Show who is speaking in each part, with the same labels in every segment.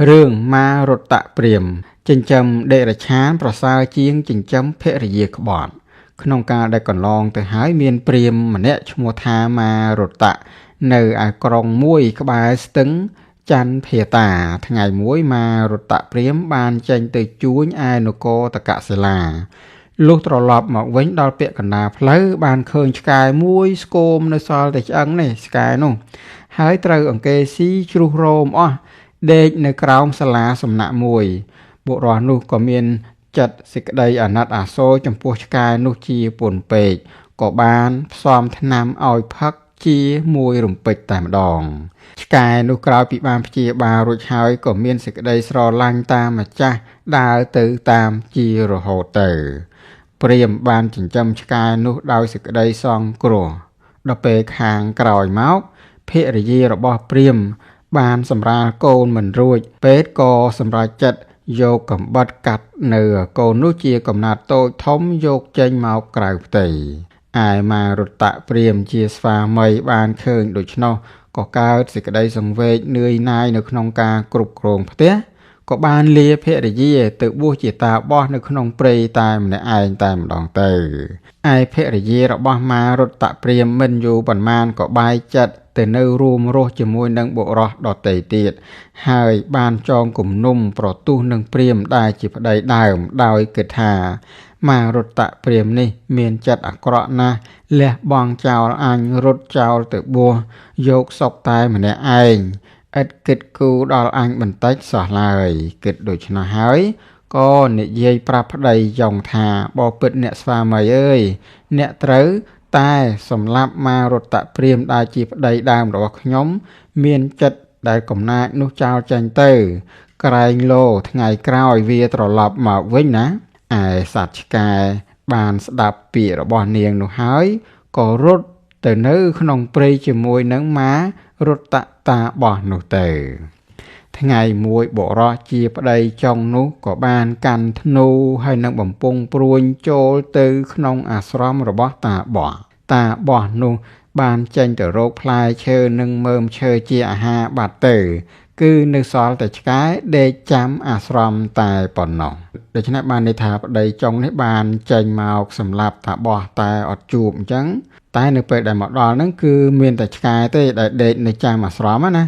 Speaker 1: រឿងមារុត្តព្រាហ្មណ៍ចិញ្ចឹមតិរច្ឆានប្រសើរជាងចិញ្ចឹមភរិយាក្បត់ ក្នុងកាលដែលកន្លងទៅហើយមានព្រាហ្មណ៍ម្នាក់ឈ្មោះថាមារុត្តៈនៅឯក្រុងមួយក្បែរស្ទឹងចន្ទភាតា ថ្ងៃមួយមារុត្តៈព្រាហ្មណ៍បានចេញទៅជួញឯនគរតកសិលាលុះត្រឡប់មកវិញដល់ពាក់កណ្ដាលផ្លូវបានឃើញឆ្កែមួយស្គមនៅសល់តែឆ្អឹងនេះឆ្កែនោះហើយត្រូវអង្គេស៊ីជ្រុះរោមអស់ដេកនៅក្រោមសាលាសំណាក់មួយបុរសនោះក៏មានចិត្តសេចក្តីអាណិតអាសូរចំពោះឆ្កែនោះជាពន់ពេកក៏បានផ្សំថ្នាំឲ្យផឹកជាមួយរំពេចតែម្ដងឆ្កែនោះក្រោយពីបានព្យាបាលរួចហើយក៏មានសេចក្តីស្រឡាញ់តាមម្ចាស់ដើរទៅតាមជារហូតទៅព្រាហ្មណ៍បានចិញ្ចឹមឆ្កែនោះដោយសេចក្តីសង្គ្រោះដល់ពេលខាងក្រោយមកភរិយារបស់ព្រាហ្មណ៍បានសម្រាលកូនមិនរួចពេទ្យក៏សម្រេចចិត្តយកកំបិតកាត់នៅកូននោះជាកំណាត់តូចធំយកចេញមកក្រៅផ្ទៃឯមារុត្តៈព្រាហ្មណ៍ជាស្វាមីបានឃើញដូច្នោះក៏កើតសេចក្តីសង្វេគនឿយណាយនៅក្នុងការគ្រប់គ្រងផ្ទះក៏បានលាភរិយាទៅបួសជាតាបោះនៅក្នុងព្រៃតែម្នាក់ឯងតែម្ដងទៅឯភរិយារបស់មារុត្តៈព្រាហ្មណ៍មិនយូរប៉ុន្មានក៏បែកចិត្តទៅនៅរួមរស់ជាមួយនឹងបុរសដទៃទៀតហើយបានចងគំនុំប្រទុះនឹងព្រាហ្មណ៍ដែលជាប្តីដើមដោយគិតថាមារុត្តៈព្រាហ្មណ៍នេះមានចិត្តអាក្រក់ណាស់លះបង់ចោលអញរត់ចោលទៅបួសយកសុខតែម្នាក់ឯងឥតគិតគូរដល់អញបន្តិចសោះឡើយគិតដូច្នោះហើយក៏និយាយប្រាប់ប្តីយ៉ងថាបពិតអ្នកស្វាមីអើយអ្នកត្រូវតែសម្លាប់មារុត្តៈព្រាហ្មណ៍ដែលជាប្តីដើមរបស់ខ្ញុំមានចិត្តដែលកំណាចនោះចោលចេញទៅក្រែងលោថ្ងៃក្រោយវាត្រឡប់មកវិញណាឯសត្វឆ្កែបានស្ដាប់ពាក្យរបស់នាងនោះហើយក៏រត់ទៅនៅក្នុងព្រៃជាមួយនឹងមារុត្តៈតាបោះនោះទៅថ្ងៃមួយបុរសជាប្តីចុងនោះក៏បានកាន់ធ្នូហើយនឹងបំពង់ព្រួញចូលទៅក្នុងអាស្រមរបស់តាបោះតាបោះនោះបានចេញទៅរកផ្លែឈើនិងមើមឈើជាអាហារបាត់ទៅគឺនៅសល់តែឆ្កែដេកចាំអាស្រមតែប៉ុណ្ណោះដូច្នេះបានន័យថាប្តីចុងនេះបានចេញមកសម្លាប់តាបោះតែអត់ជួបអញ្ចឹងតែនៅពេលដែលមកដល់ហ្នឹងគឺមានតែឆ្កែទេដែលដេកនៅចាំអាស្រមណា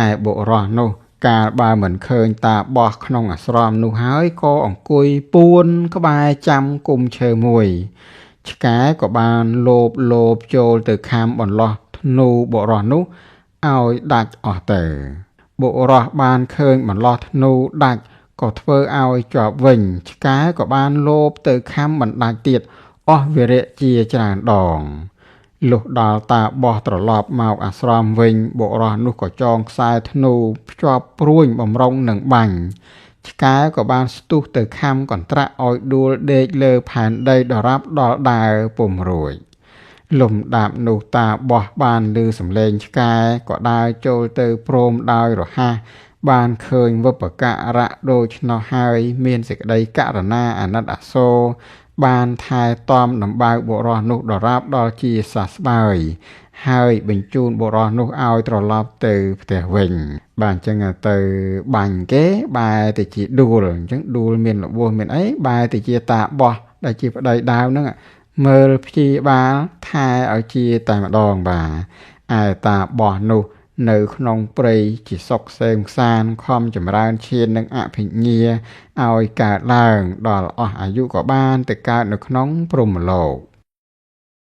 Speaker 1: ឯបុរសនោះកាលបើមិនឃើញតាបោះក្នុងអាស្រមនោះហើយក៏អង្គុយពួនក្បែរចាំគុំឈើមួយឆ្កែក៏បានលោបលោបចូលទៅខាំបន្លោះធ្នូបុរសនោះឲ្យដាច់អស់ទៅបុរសបានឃើញបន្លោះធ្នូដាច់ក៏ធ្វើឲ្យជាប់វិញឆ្កែក៏បានលោបទៅខាំបណ្ដាច់ទៀតអស់វិរៈជាច្រើនដងលុះដល់តាបោះត្រឡប់មកអាស្រមវិញបុរសនោះក៏ចងខ្សែធ្នូភ្ជាប់ព្រួញបំរុងនឹងបាញ់ឆ្កែក៏បានស្ទុះទៅខាំកន្ត្រាក់ឲ្យដួលដេកលើផែនដីដរាបដល់ដើរពុំរួចលំដាប់នោះតាបោះបានឮសំឡេងឆ្កែក៏ដើរចូលទៅព្រមដោយរហ័សបានឃើញវប្បករៈដូច្នោះហើយមានសេចក្តីករណាអាណិតអាសូរបានថែទាំដំបៅបុរសនោះដរាបដល់ជាសះស្បើយហើយបញ្ជូនបុរសនោះឲ្យត្រឡប់ទៅផ្ទះវិញបាទអញ្ចឹងទៅបាញ់គេបែរទៅជាដួលអញ្ចឹងដួលមានរបួសមានអីបែរទៅជាតាបោះដែលជាប្តីដើមហ្នឹងមើលព្យាបាលថែឲ្យជាតែម្ដងបាទឯតាបោះនោះនៅក្នុងព្រៃជាសុខសេមខ្សានខំចម្រើនឈាននិងអភិញ្ញាឲ្យកើតឡើងដល់អស់អាយុក៏បានទៅកើតនៅក្នុងព្រហ្មលោក